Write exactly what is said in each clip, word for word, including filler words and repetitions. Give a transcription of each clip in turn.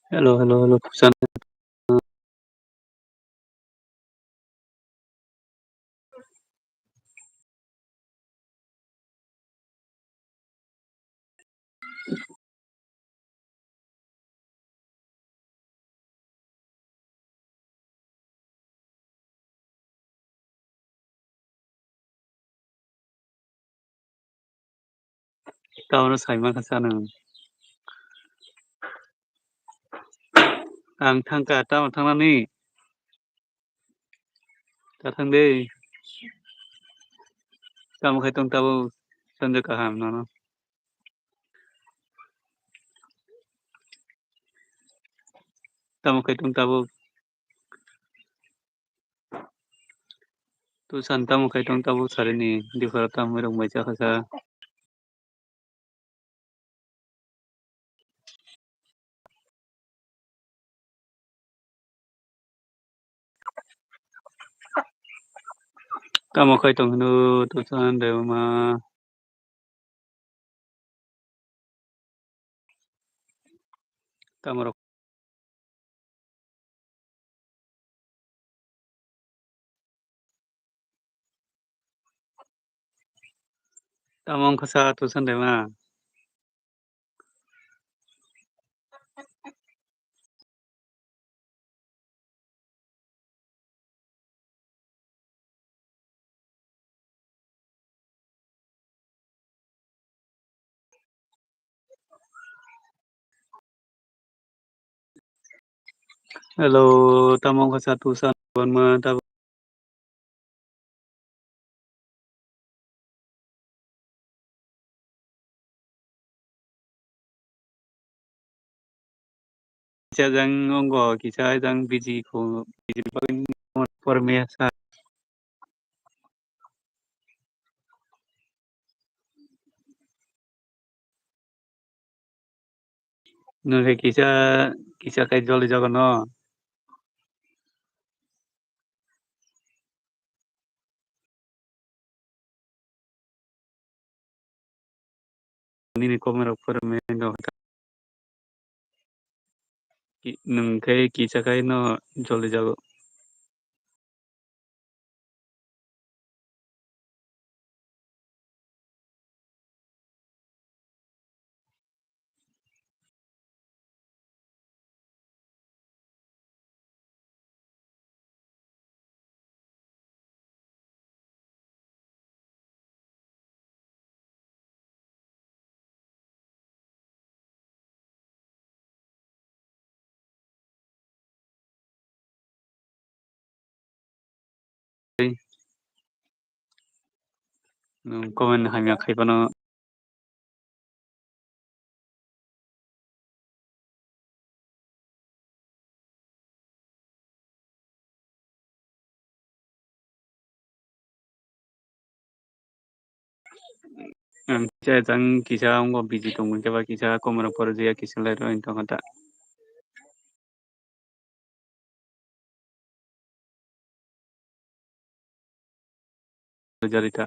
Hello, hello, hello, Pusan. Tamo sai mankha sa nwng. Ang thangkha, tamo thangnani? Ta thang de. Tamo khai tong tabuk, sanjak kaham nono. Tamo khai tong tabuk. Tusan tamo khai tong tabuk sarini, dikhora tamo rok mai chakha sa. Tamo khai tong hino, Tusan Debbarma. Tamo rok. Tamo wngkha sa Tusan Debbarma. Hello, tamo wngkha sa Tusan Debbarma, tamo kisa jang wngkha, kisa jang busy kho, busy bagwi por mesa. Nwng khe kisa, kisa khe joli jago no. Nini comment rok pore mendo. Ki-, nwng khe kisa khai no joli jago. Nwng comment hamya khai phano. Ang kisa jang kisa wngkha busy tongmani khe ba kisa comment rok phorokjak ya kisa lai rw wng tongkha ta. Jari ta.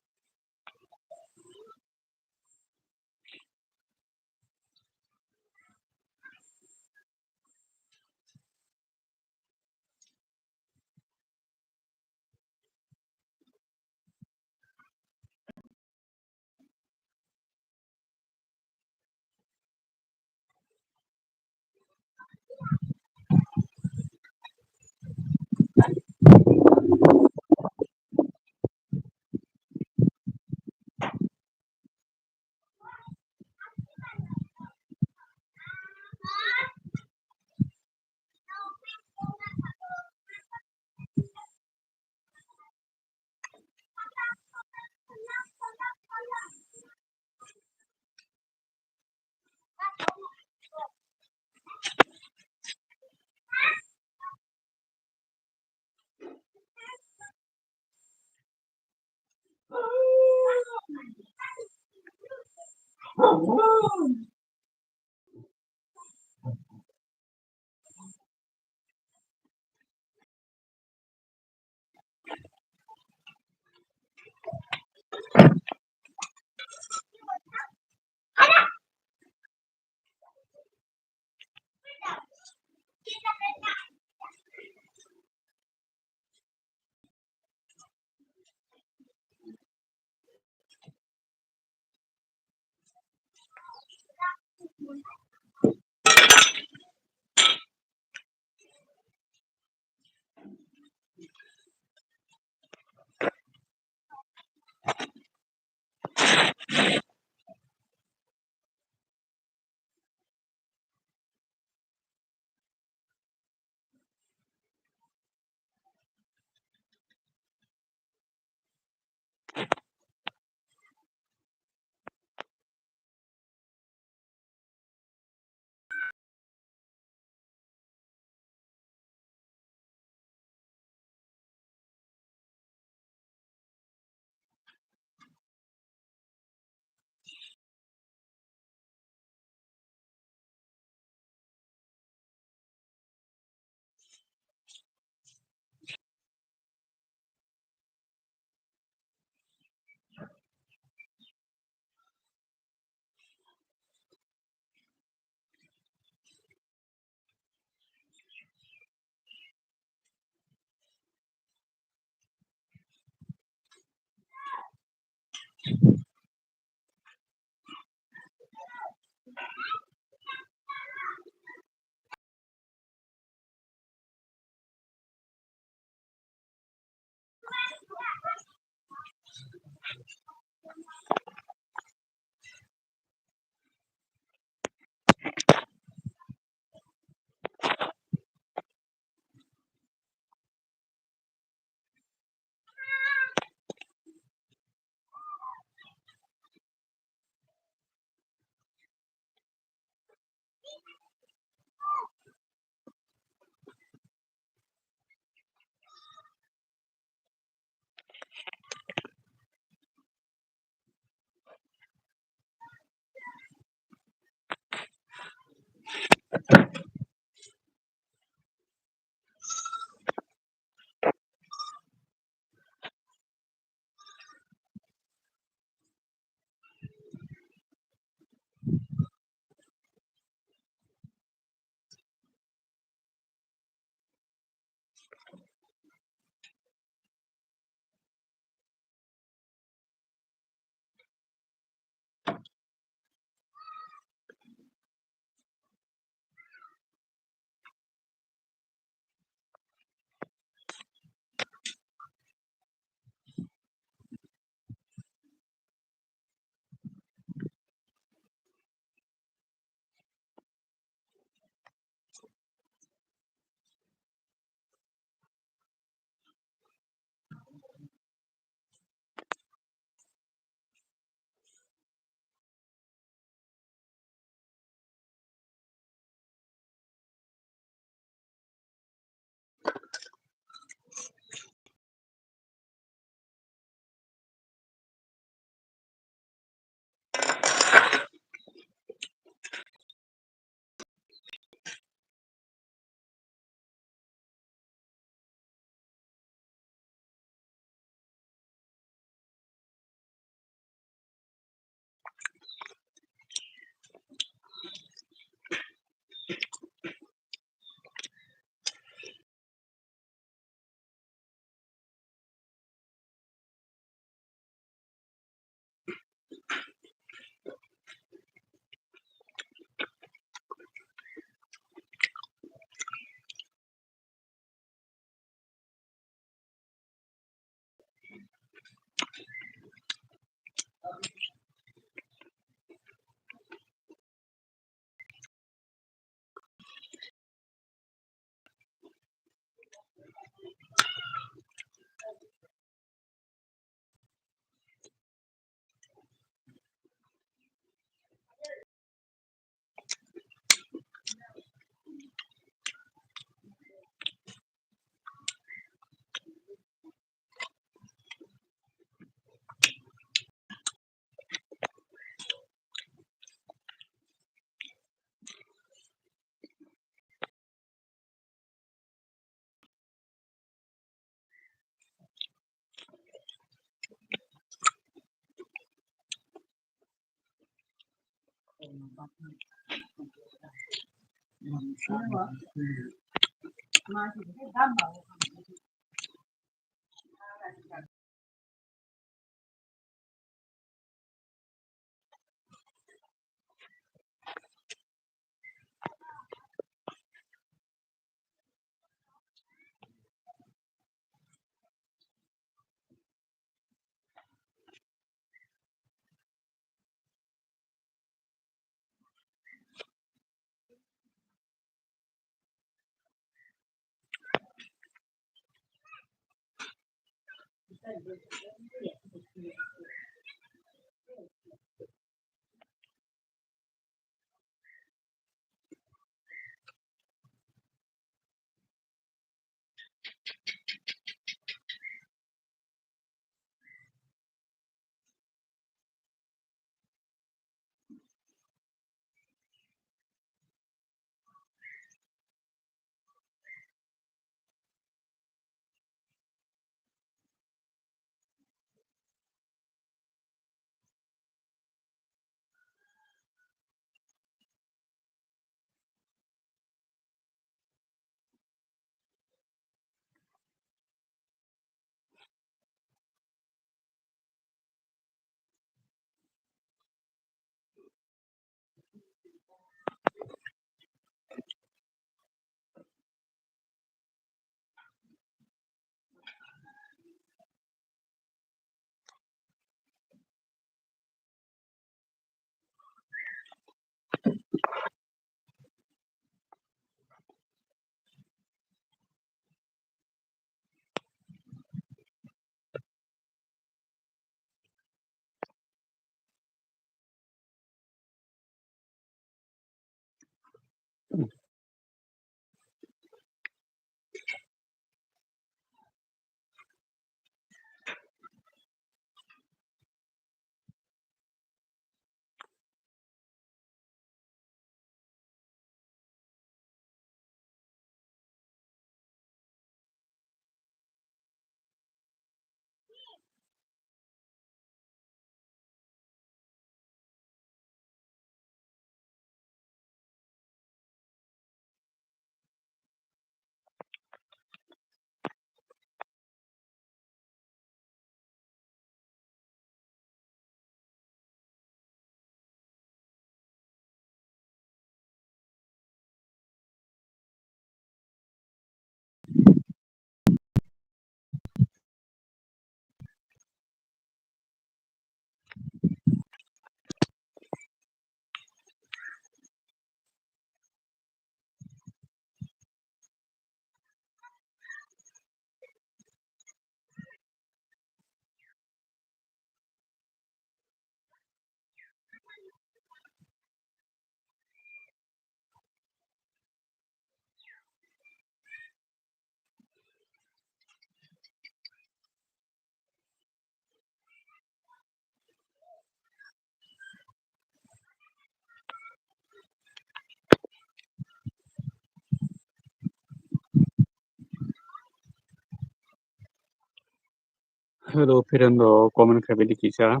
Hello, friend rok, comment khaibidi kisa.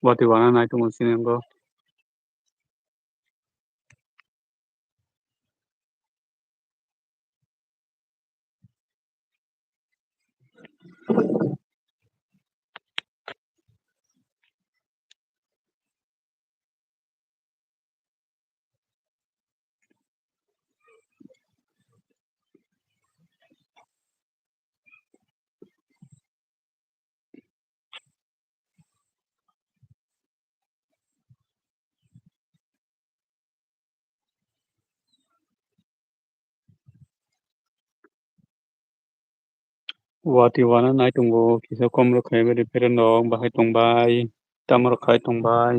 Watwi wana nai tongo sini wngkha. Watwi wana nai tongo, kisa kom rok khai bai rw phereno, bahai tongbai, tamo rok khai tongbai.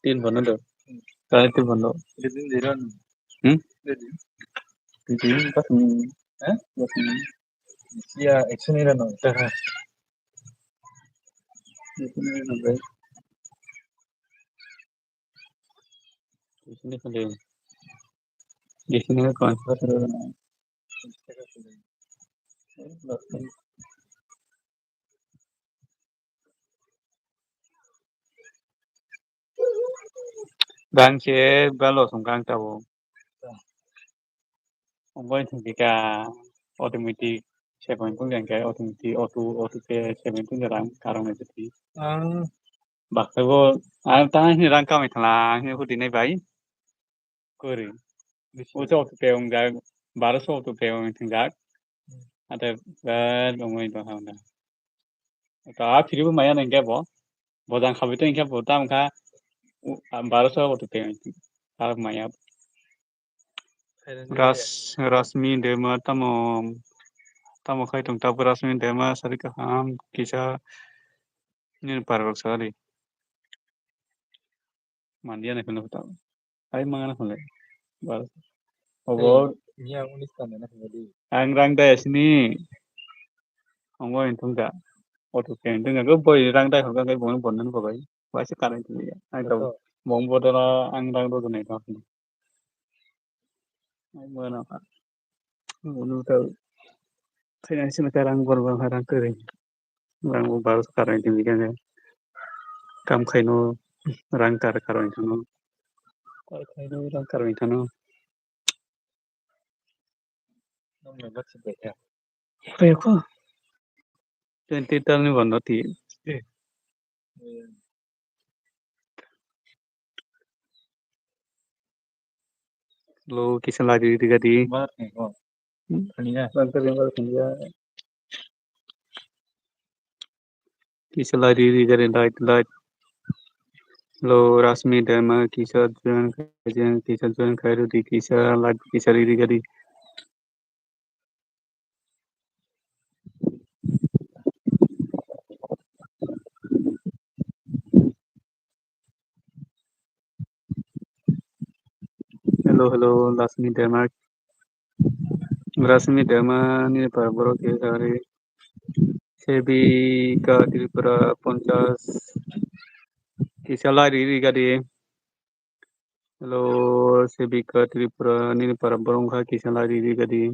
Tin bono do. Kaya tin bono. Hmm? Tin pas ni. Eh? Pas ni. Ya, action era no. Action era no. Action era no. Action era no. Gang se balo song gang tabo. Ongoi thung kika automatic seven tong jang kai automatic auto auto pay seven tong jang karang na jati. Ah. Baksa bo ang tang ni rang kamai thala ang ni hudi nai bai. Kori. Uso auto pay ong jak, baroso auto pay ong thung jak. Hmm. Ate ber ongoi to ha na. To a phiri bo maya nang ke bo. Bo jang khabi to ingkhe bo tam kha, u, a, baroso bo to payment. Tar maya. Ras, Rasmi Dema tamo, tamo khai tong tabo Rasmi Dema sari kaham kisa nini parok sari. Mandiya na kunu tamo. Ai mangana hole. Bal. Obo. Niya unis tane na hole. Ang rang daya sini. Ongoi thung da. Auto pay thung da. Boi rang dai hoga kai bong bong nan bogai. Waisa karai thung ya. Ai to. Bong bodala ang rang do nai to. Ai mangana ka. Unu ta. Khaina sini ka rang bor bor rang kari. Rang bo baro karwi tini khe kam khaino rang kar karwi thano. Koi khaino rang karwi thano. Khayo kho. Twenty tal ni bondo ti. Lo kisa lari rigadi. Hmm? Kisa lari rigadi light light. Lo Rasmi Dema kisa join khaijeng kisa join khairudi kisa light kisa rigadi. Hello, hello, Lasmi Dema. Lasmi Dema ni par borok ke gari. Sebi ka Tripura ponchas. Kisa lari rigadi. Hello, Sebi ka Tripura ni par borok kisa lari rigadi.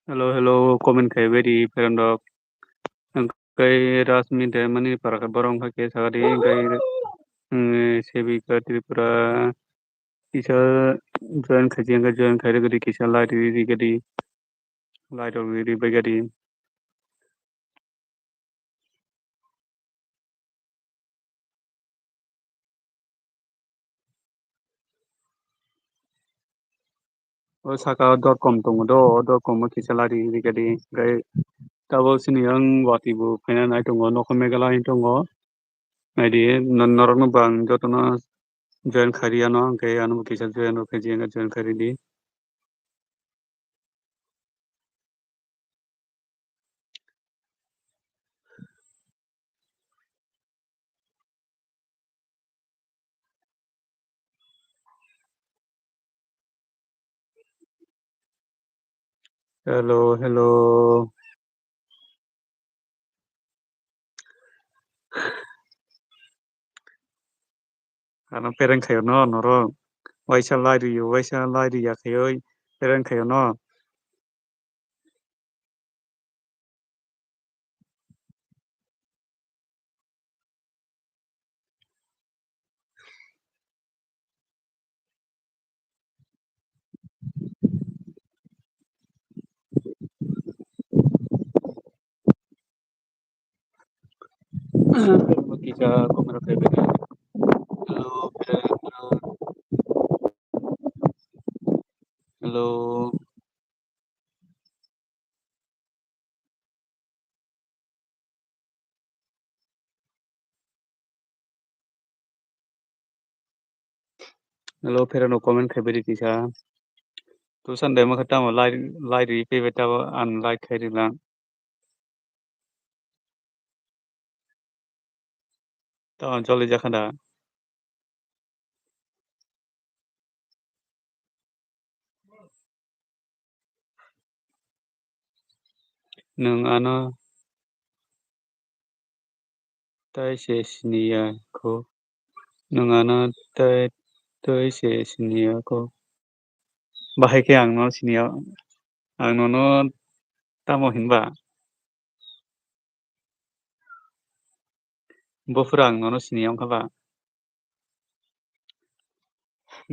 Hello, hello, comment khai beri friend rok. Angkai Rasmi Dema ni para khe borok khe sagadi angkai, mm, Sevika Tripura kisa join khaji angkai join khai rigadi kisa light rigadi light rok rigadi. O saka o dotcom tongo do, o dotcom o kisa lari rigadi, gai tabo sini ang wati bo phaina nai tongo, nokho Meghalaya tongo, naidi norok no bang jotono join khariya no, hwnkhe ano bo kisa join rw khaji, join kharidi. Hello, hello. Ano pereng khayo no, norok. Waisa lai rw-, waisa lai rw ya khayo, pereng khayo no. Kisa comment khaibidi. Hello, hello. Hello, phera no comment khaibidi kisa. Tu sande ma khatamo lai, lai ri pe beta an like khai ri lang. Tamo joli jakha da. Nwng ano tai se siniya kho. Nwng ano tai, tai se siniya kho. Bahai khe ang no siniya, ang nono tamo hinba? Buphuru ang nono siniya wngkha ba?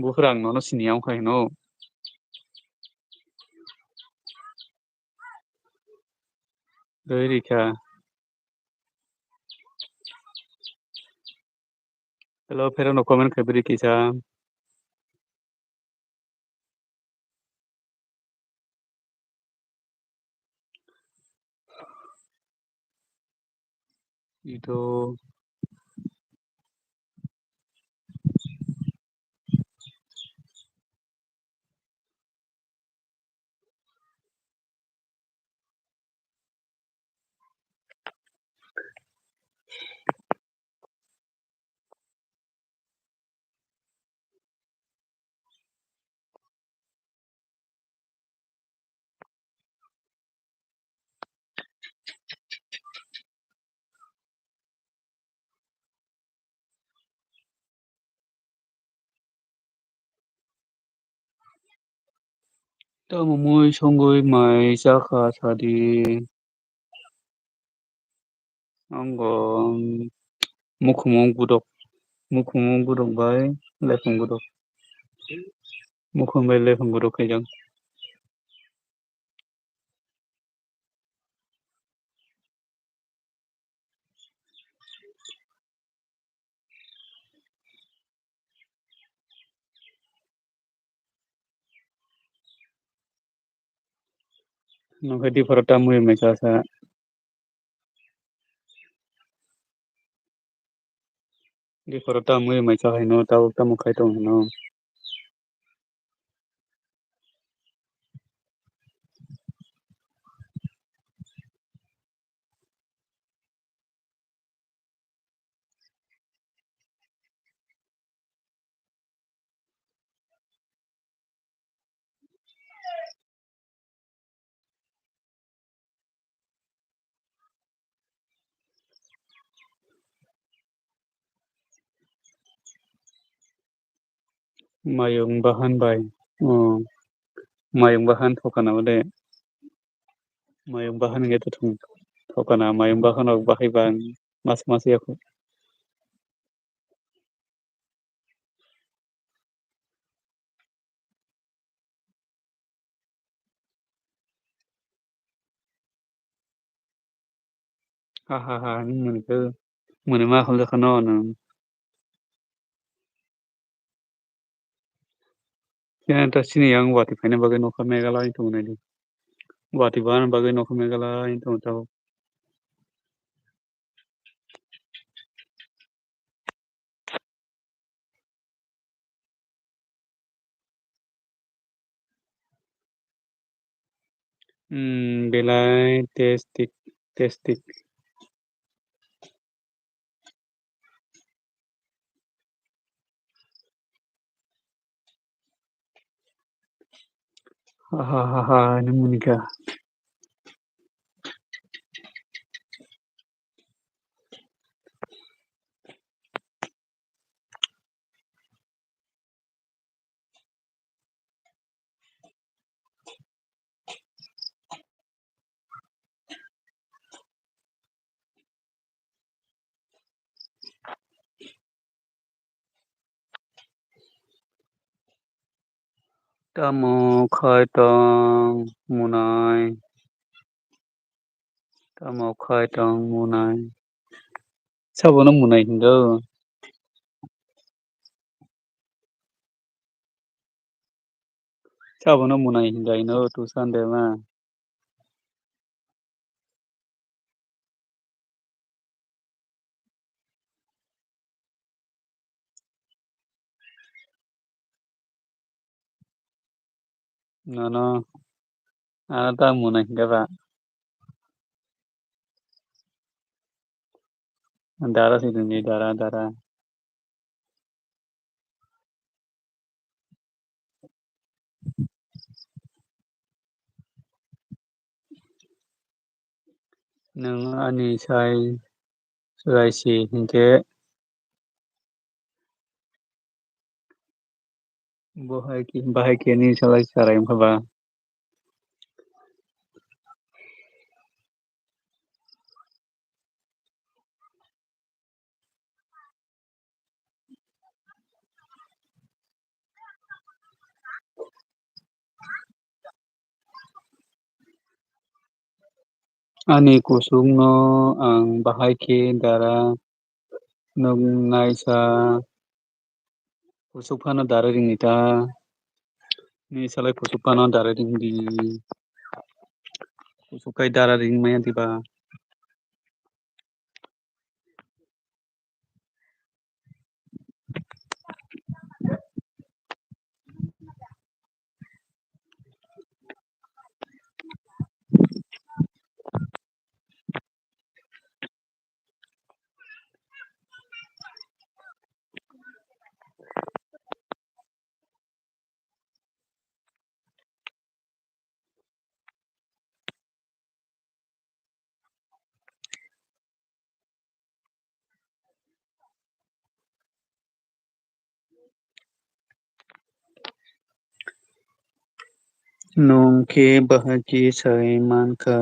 Buphuru ang nono siniya wngkha hino. Doi rikha. Hello, phera no comment khaibidi kisa. Ito. Tamo mui songwi mai chakha sadi. Ango, mm, mukhumung gudok, mukhumung gudok bai lephung gudok. Mukhum bai lephung gudok khaijak. Nokhe di phoro ta mui mai cha sa. Di phoro ta mui mai cha hai no, tabuk tamo khai tong hino. Mayung bahan bai. Oh. Mayung bahan thokana ode. Mayung bahan ge to thung thokana, mayung bahan rok bahai bang mas mas ya kho. Ha ha ha, hinwi mani khe, mani ma khuljakha no nwng. Khe ta chini yang watwi phaina bagwi nokha Meghalaya wng tongo naidi. Watwi bana bagwi nokha Meghalaya wng tongo tabuk. Hmm, belai testik, testik. Ha ha ha ha, hinwi mani kha. Tamo khai tong munai? Tamo khai tong munai? Sabono munai hinjo. Sabono munai hinjai no tu sande ma. Nono, ano ta muna hingke ba. Dara si dungni, dara, dara. Nwng ani sai chwrai si hinkhe, bo hai khe, bahai khe nini salai chwrai wngkha ba? Ani kusukno ang bahai khe dara nuknaisa. Kusuk phano dara ringni ta. Ni salai kusuk phano dara ringdi. Kusuk kai dara ring maya diba. Nwng khe bahai khe sai mankha,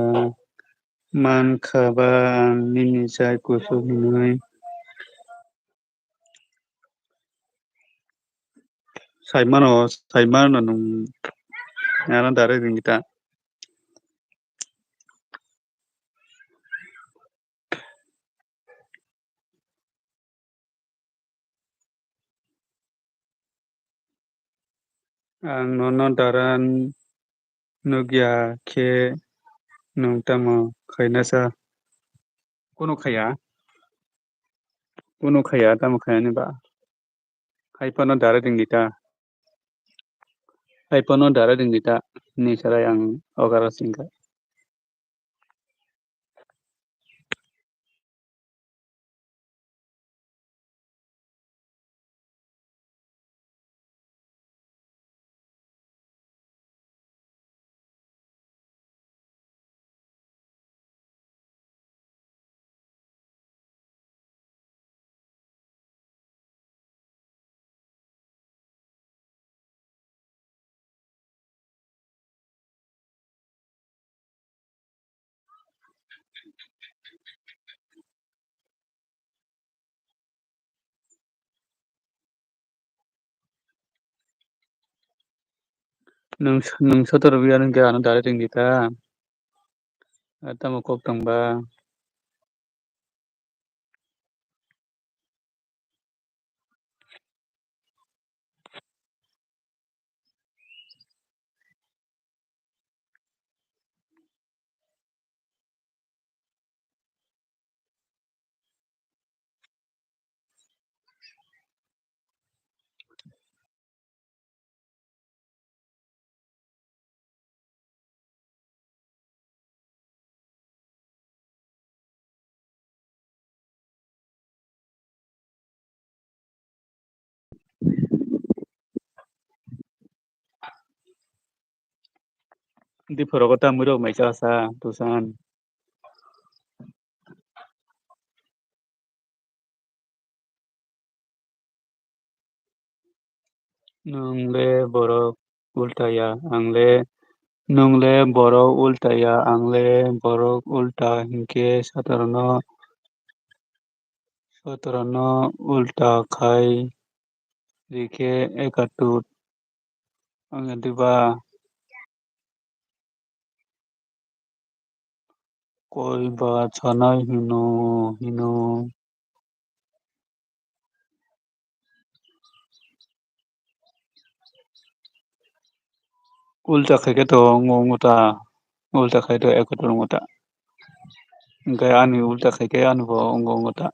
mankha ba ang nini sai kusuk hinwi. Sai mano, sai mano nwng ano dara ringdi ta. Ang nono dara nukya khe nwng tamo khainasa? Kunu khaya? Kunu khaya, tamo khayani ba? Hai phano dara ringdi ta. Hai phano dara ringdi ta. Ni sarai ang ogaro singkha. Nwng, nwng soto rwya hwnkhe ano dara ringdi ta. Tamo kok tongba. Di phorogo ta mwrwk mai cha sa tusan. Nwng le borok ulta ya, ang le, nwng le borok ulta ya, ang le borok ulta hinkhe sotorno, sotorno ulta khai rikhe ekatur. Ang ya diba? Koi ba chanai hino, hino. Ulta khai khe to wngo, wngo ta. Ulta khai to ekotor wngo ta. Hwnkhe ani ulta khai khe ani bo wngo, wngo ta.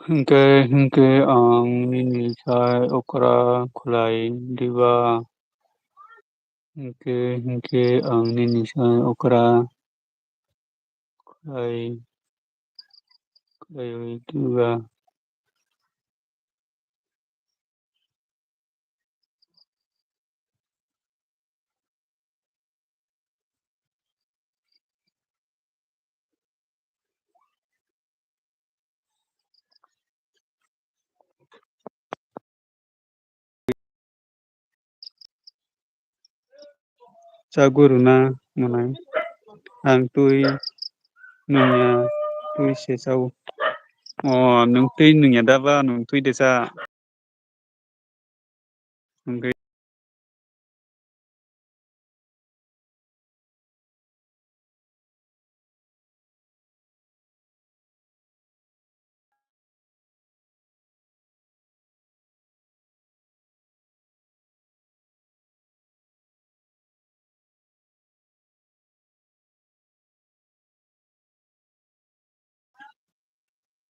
Hwnkhe, hwnkhe ang nini sai okra khlai diba? Hwnkhe, hwnkhe ang nini sai okra khlai, khlaiwi diba? Chagwi rwna mwnai. Ang twi nungya, twi se chao. O, nwng twi nungya da ba, nwng twi de cha. Hwnkhe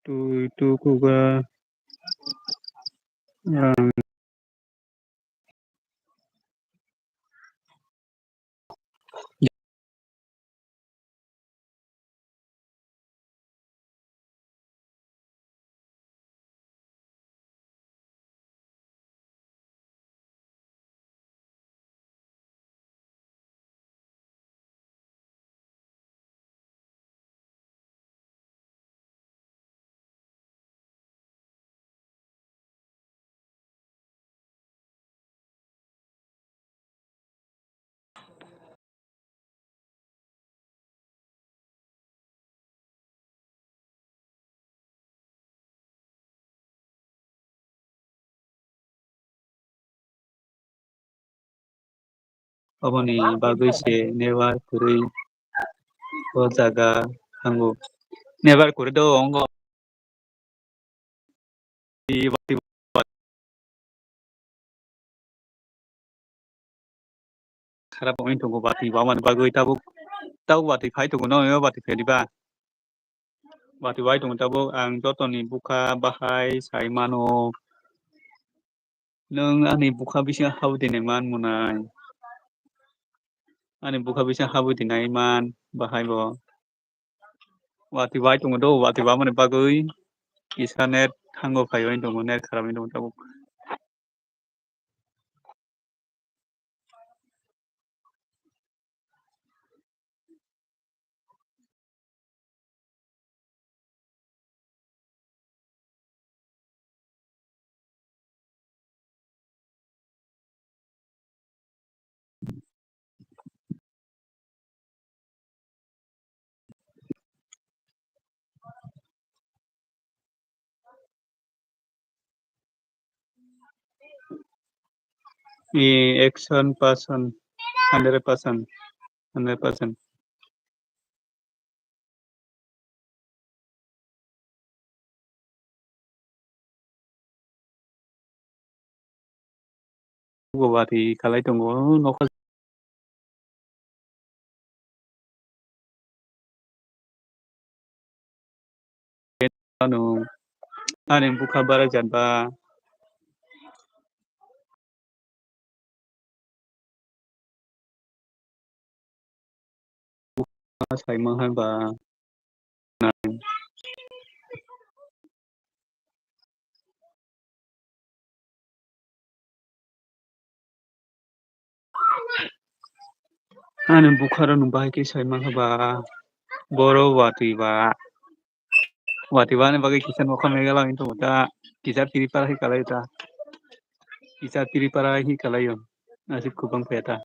Twi tukuga. Oboni bagwi se neighbor kwrwi o jaga thango. Neighbor kwrwi do wngo. Kharap wngwi tongo, bati wamani bagwi tabuk, tabuk bati phai tongo, no, no bati phai diba? Bati wai tongo tabuk, ang jotoni bukha bahai sai mano. Nwng ani bukha bising habwi tini man mwnai. Ani bukha bising habwi tini man bahai bo. Watwi wai tongo do, watwi wamani bagwi kisa net thango phaiwi tongo, net kharap wngwi tongo tabuk. Eh, action person, hundred percent, hundred percent. Bo bati khalai tongo, nokha. Ano, ani bukha bara jat ba. Saimang hai ba. Ani bukharo nwng bahai khe sai mankha ba, boro watwi ba. Watwi ba ani bagwi kisa nokha mega lagwi tongo ta. Kisa piripara hai kalai ta. Kisa piripara hai kalai o. Aswk kubang phe ta.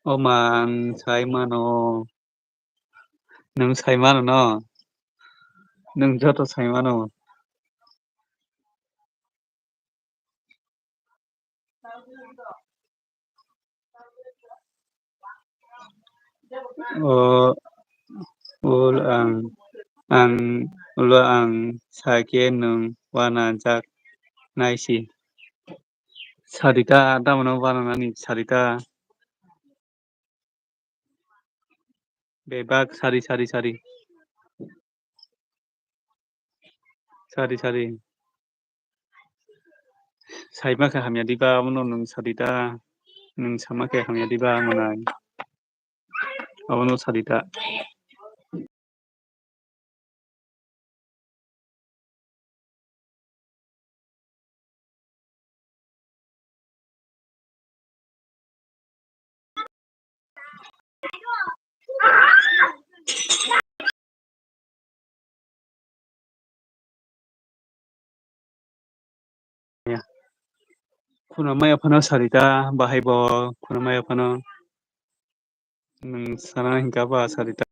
O man, sai mano. Nwng sai mano no? Nwng joto sai mano. O, ul ang, ang, ulo ang sakhe nwng uanajak naisi. Sarita, tamano uananani Sarita. Bebak sari, sari, sari. Sari, sari. Saima khe hamya diba, abono nwng sadi ta. Nwng sama khe hamya diba, amo nai. Abono sadi ta. Khuna maya phano sarita, bahai bo khuna maya phano. Nwng sana hinkha ba sarita.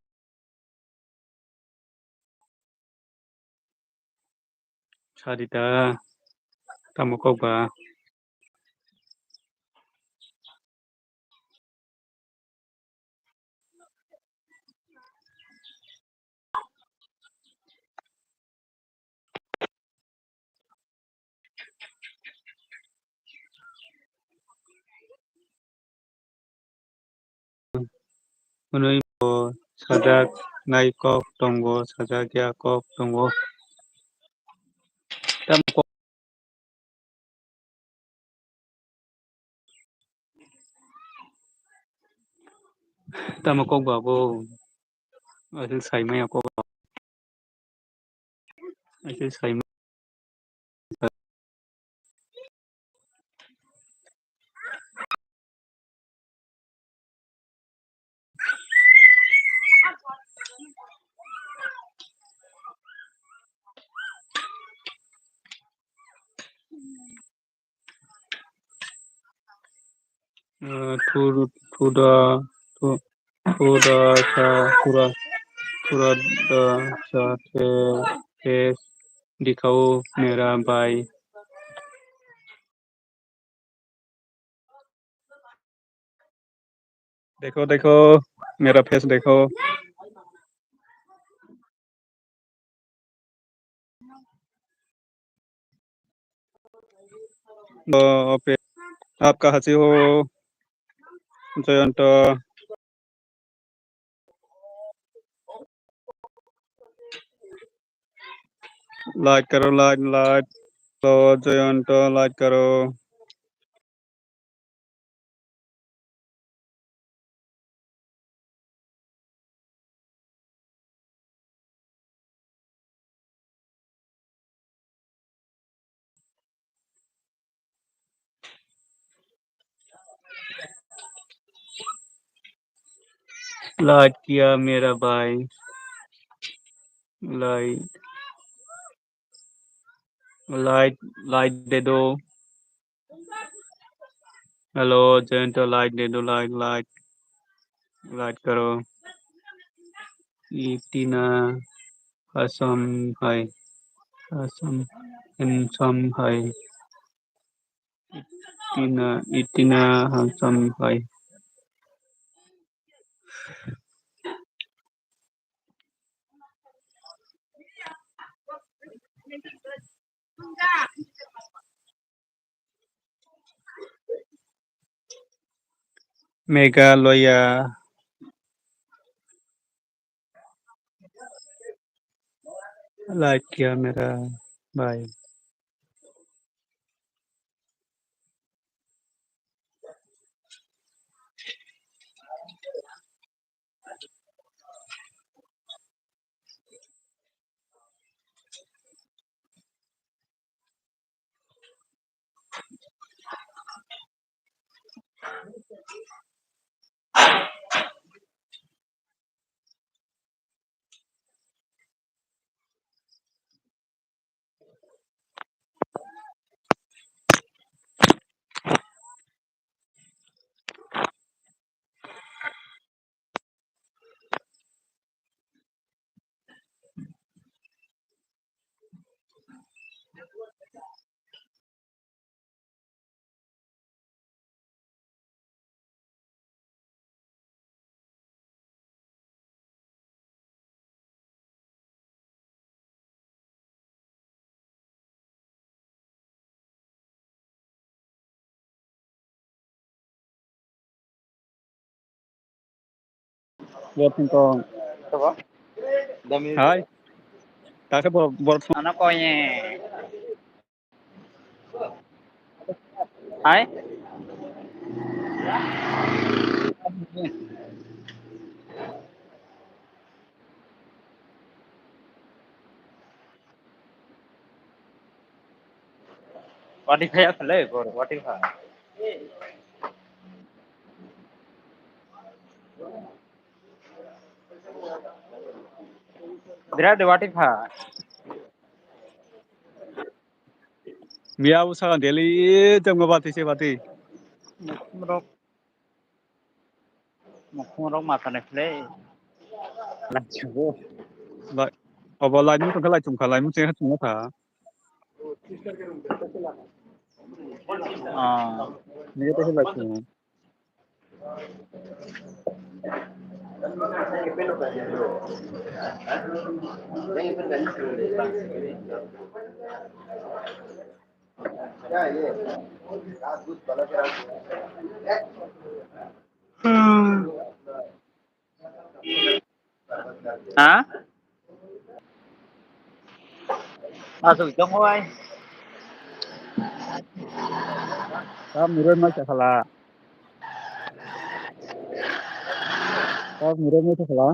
Sarita, tamo kok ba? Hwnwi bo sajak nai kok tongo, sajak ya kok tongo. Tamo kok Tamo kok ba bo? Aswk sai maya kok ba. Aswk sai maya. Uh, thu, thu da, thu, thu da sa, thura, thura da sa, the, the, dikhao mera bhai. देखो, देखो, मेरा फेस देखो। तो पे आप कहाँ से हो? जयंत। लाइक करो, लाइक, लाइक। तो जयंत, लाइक करो। लाइक किया मेरा भाई, लाइक, लाइक, लाइक दे दो। हेलो जयंत, लाइक दे दो, लाइक, लाइक, लाइक करो। इतना हसम है, हसम, हैंडसम है। इतना, इतना हसम है। Meghalaya. Light camera, bhai. Hai. Takhe bo, bo. Ano koye. Hai. Wati phai asle bor, wati phai. Birat wati phai. Miya bo saka daily tongma bati se bati. Mukhungrok, mukhungrok mata naikhlai. Laichungo. Lai, obo laimung tongkha, laichung kha, laimung chengkha chungma kha. Ah. Nini tei laichung. Ha? Aswk tongo ai. Tam nuroi mai sakhala. Tam nuroi mai sakhala.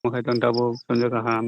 Omo hai tong tabuk, tong jak kaham.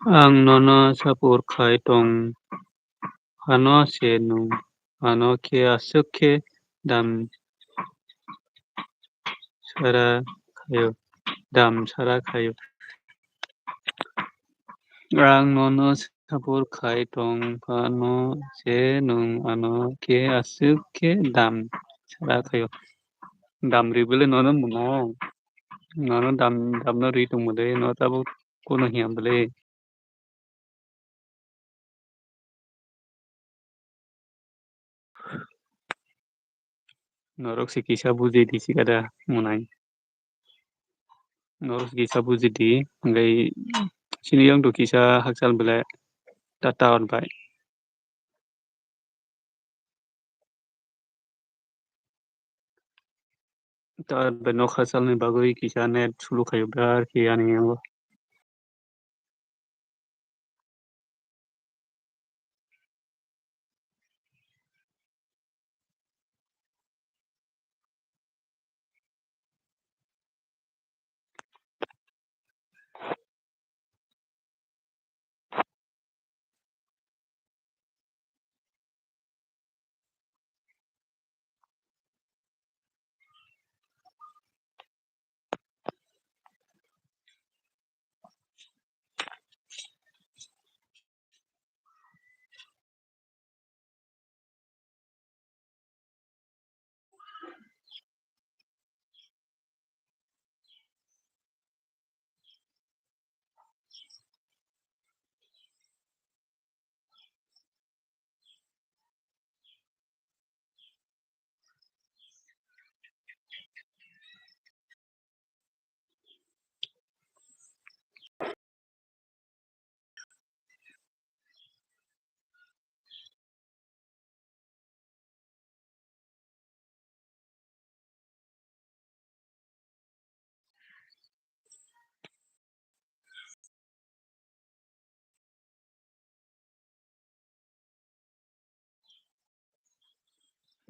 Ang nono support khai tong phano se nwng ano khe aswk khe dam sara khaio, dam sara khaio. Ang nono support khai tong phano se nwng ano khe aswk khe dam sara khaio. Dam ri bwle nono mwnang. Nono dam, damno ri tong bwle, no tabuk kuno hiya bwle. Norok se kisa buji di sikada mwnai. Norok se kisa buji di, hwnkhe chini yang to kisa hakchal bwle ta tower bai. Tower bai nokha chalni bagwi kisa net slow khaio, birar khe ani yango.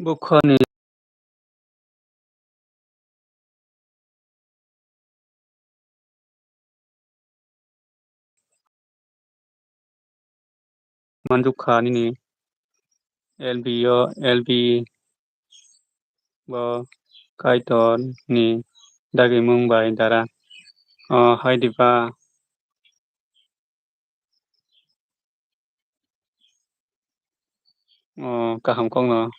Bukhani manjukha nini L B o, L B bo Kaitor ni dagimung bai dara. O hai diba? O kaham kokno.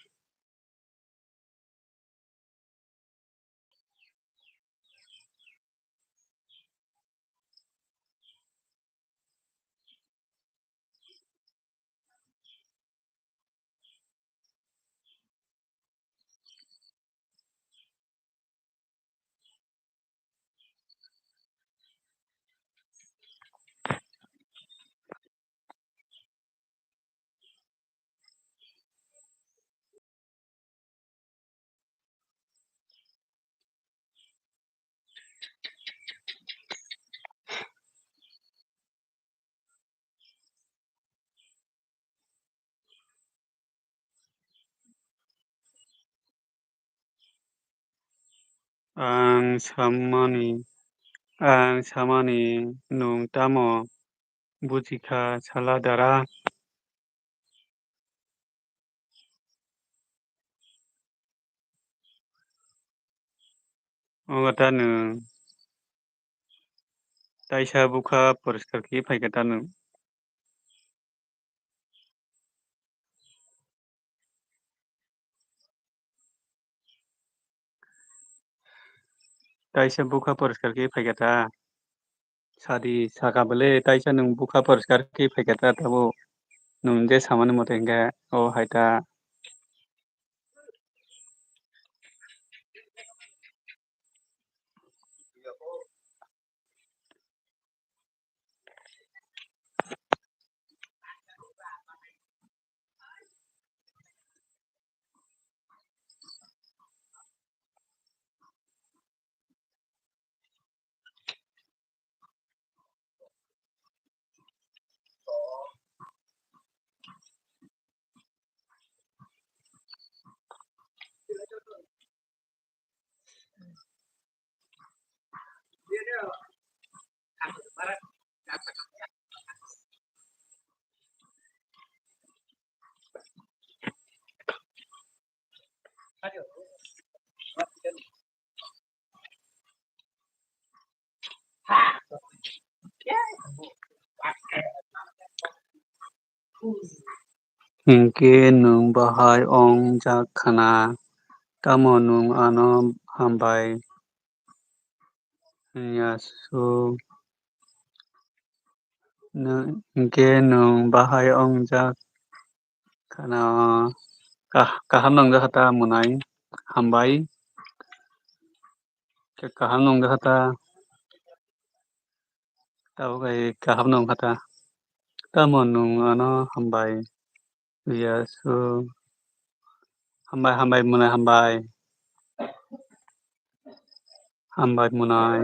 Ang samani, ang samani nwng tamo buji kha sala dara? Omo ta nwng taisa bukha poriskar khe phaikha ta nwng. Taisa bukha poriskar khe phaikha ta. Sadi saka bwle taisa nwng bukha poriskar khe phaikha ta tabuk. Nwng je samani mote hinkhe o hai ta. Hinkhe nwng bahai wngjak khna, tamo nwng ano hambai hwnwi aswk? Nwng, hinkhe nwng bahai wngjak khna, kah-, kaham nwngjak kha ta mwnai, hambai. Khe kaham nwngjak kha ta, tabuk hai kaham nwngjak kha ta. Tamo nwng ano hambai. Yasu. Hambai, hambai, mwnai, hambai. Hambai, mwnai.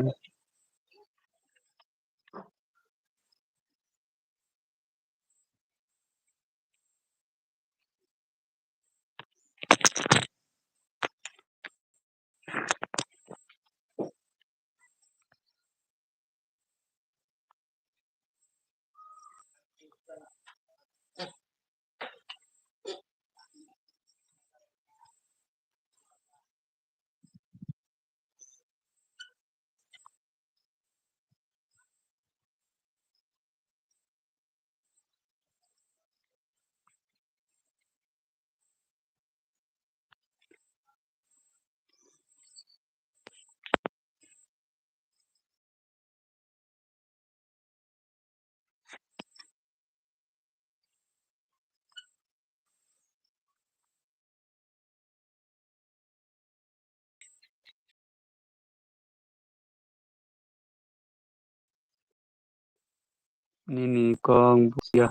Nini kok buya.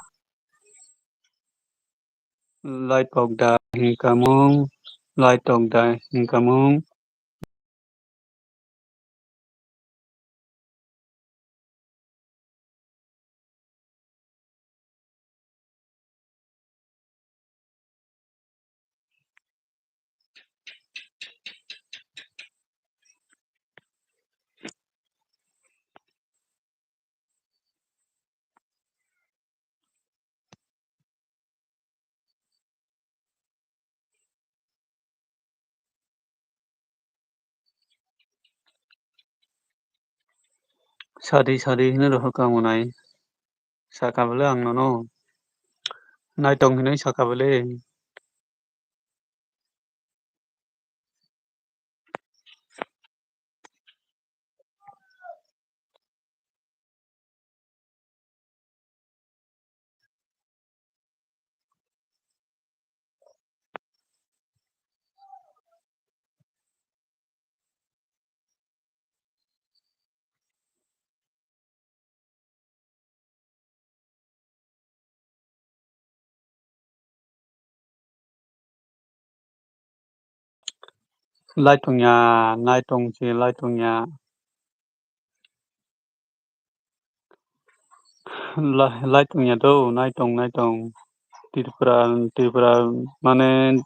Laitok da hinkamung, laitok da hinkamung. Sadi, sadi, hino rohor ka mwnai. Saka bole ang nono. Naitong hinwi saka bole. Laitung ya, naitung si laitung ya. La-, laitung ya do, naitung, naitung. Tripura, Tripura, mane,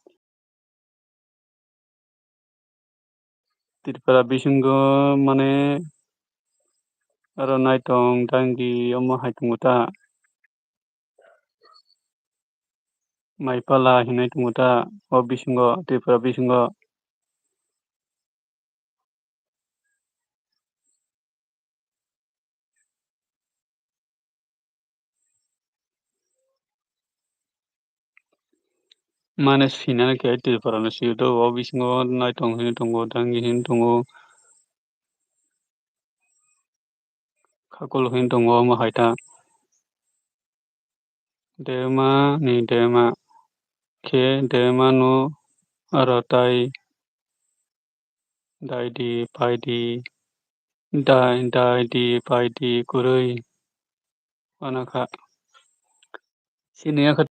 Tripura bisingo, mane, aro naitung, dangi, omo hai tongo ta. Maipala hinwi tongo ta, o bisingo, Tripura bisingo. Mane sinani khe Tripura no sio do, o bisingo naitung hinwi tongo, dangi hinwi tongo, khakul hinwi tongo, omo hai ta. Dema ni dema khe dema no aro tai dai di pai di dai dai di pai di kwrwi wana kha. Sini ya kha.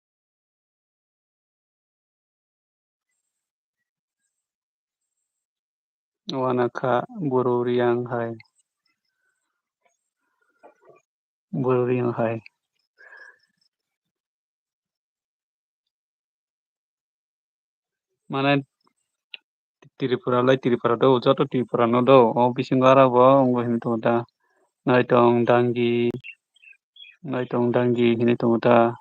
Wana kha buru riyang hai. Buru riyang hai. Mane Tripura lai Tripura do, joto Tripura no do, o bisingo aro bo wngwi hinwi tongo da. Naitong dangi, naitong dangi hinwi tongo da.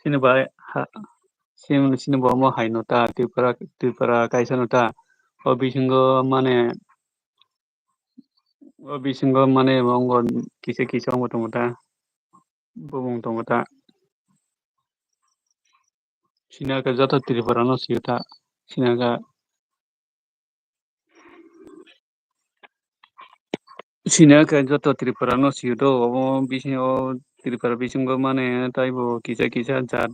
Sini bai ha, sini, sini bo omo hai no ta, Tripura, Tripura kaisa no ta. O bisingo mane O bisingo mane amo wngkha kisa kisa wngbo tongo ta. Bumung tongo ta. Sina khe joto Tripura no sio ta. Sina khe, sina khe joto Tripura no sio do. Omo bisingo Tripura bisingo mane taibo kisa kisa jat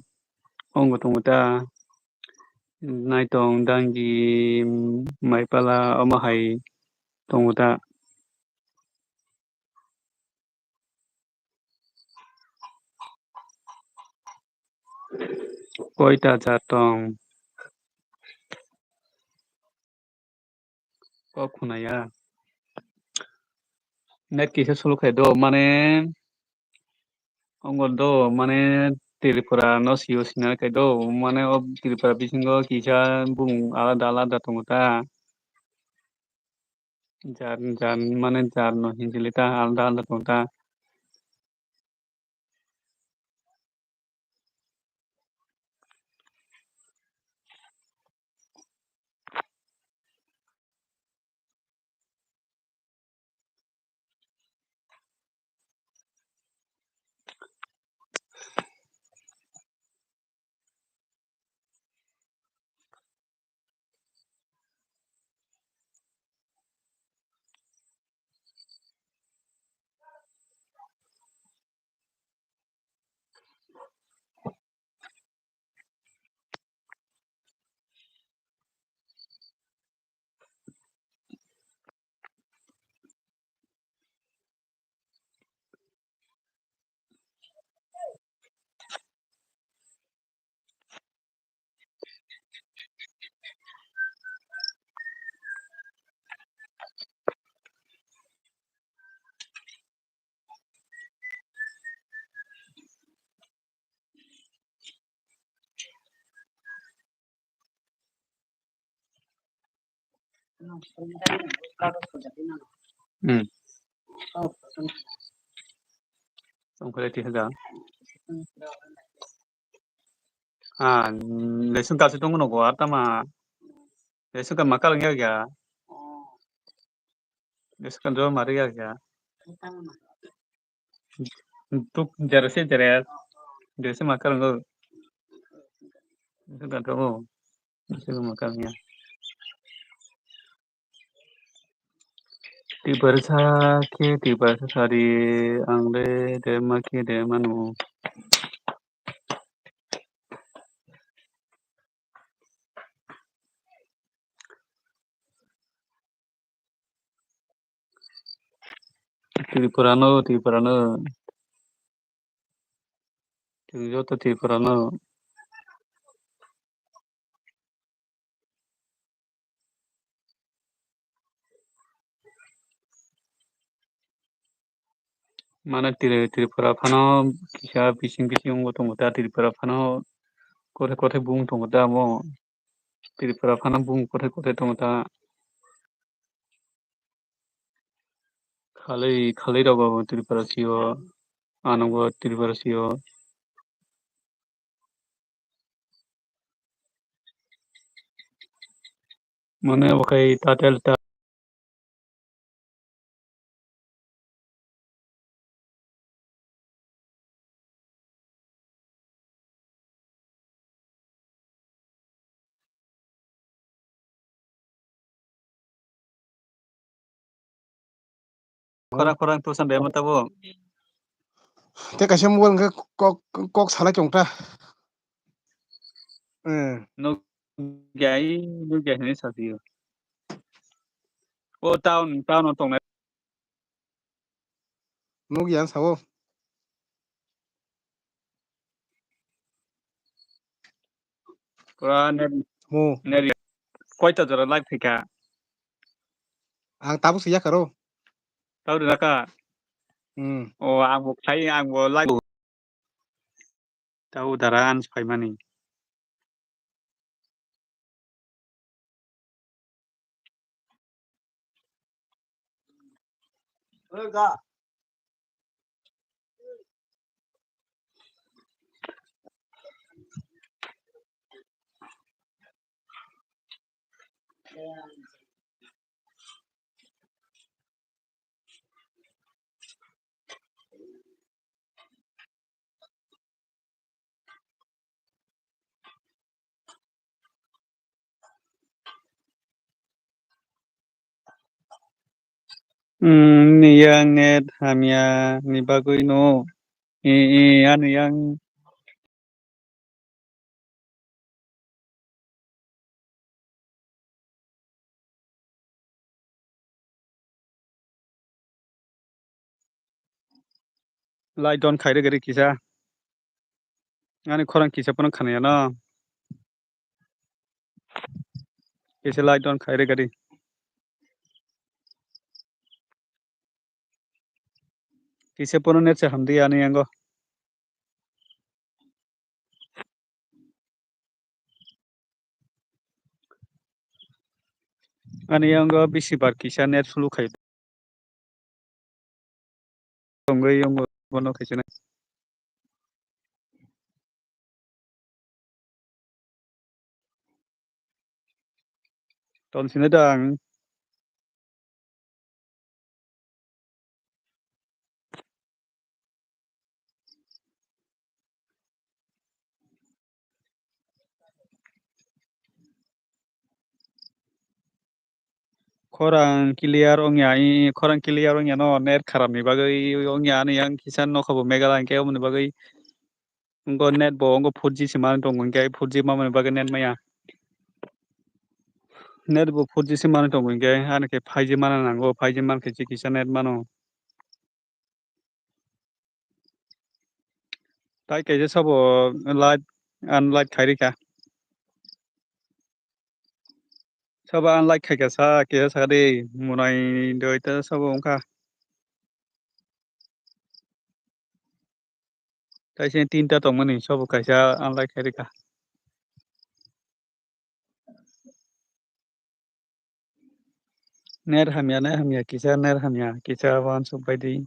wngbo tongo ta. Naitong, Dangi, Maipala omo hai tongo ta. Koita jat tong? Kok khunaya. Net kisa sulu khai do, mane, ongor do, mane, Tripura no sio sina khai do, mane, o Tripura bisingo kisa bumung alada alada tongo ta. Jar, jar, mane, jar no hinjili ta, alada alada tongo ta. Hmm. Tongkole tisa da. Ah, lesson kasu tongno go atama. Lesson ka makal ya ya. Lesson ka do mari ya ya. Tuk jere se jere. Jere se makar ngo. Itu kan kamu. Itu makarnya. Tibarsa ke tibarsa sari angle de maki de manu. Tripura no, Tripura no. Chwng joto Tripura no. Mane Tri-, Tripura phano kisa bising bising wngbo tongo ta, Tripura phano kothai kothai bung tongo ta omo. Tripura phano bung kothai kothai tongo ta. Khalai, khalai rok bo Tripura sio, ano bo Tripura sio. Mane bo khai tatel ta. Khorang khorang tusan de mata bo. Te kaisa mobile hwnkhe kok, kok salai tong ta. Hmm. Nokia, Nokia hinwi sa phio. O town, town o tongnai. Nokia ang sao. Pura net, mo net koita jora live thika. Ang tabuk se yakaro. Tau raka. Hmm. O ang bo khai, ang bo live. Tau dara ang phaimani. Hmm, ani yang net hamya ni bagwi no. I, i, ani yang. Light on khai rwgwi kisa. Ani khorang kisa phano khana ya no. Kisa light on khai rwgwi. Kisa phano net se hamdi ani yango. Ani yango bisi bar kisa net slow khai. Tongwi yango bono khaisano. Ton sini dang. Khorang clear wngya, i, i, khorang clear wngya no, net kharap ni bagwi wngya ani yang kisa nokha bo Meghalaya hwnkhe, oboni bagwi wngkha net bo wngkha four G se manwi tongo, hwnkhe four G mamani bagwi net maya. Net bo four G se manwi tongo, hwnkhe ani khe five G mana nango, five G mankhe se kisa net mano. Tai kaisa sabo light, unlight khai rikha. Sabo unlight khai kha sa, kaisa sa de, munai doi ta sabo wngkha. Kaisa tinta tongmani, sabo kaisa unlight khai rikha. Net hamya, net hamya, kisa net hamya, kisa wansuk baidi.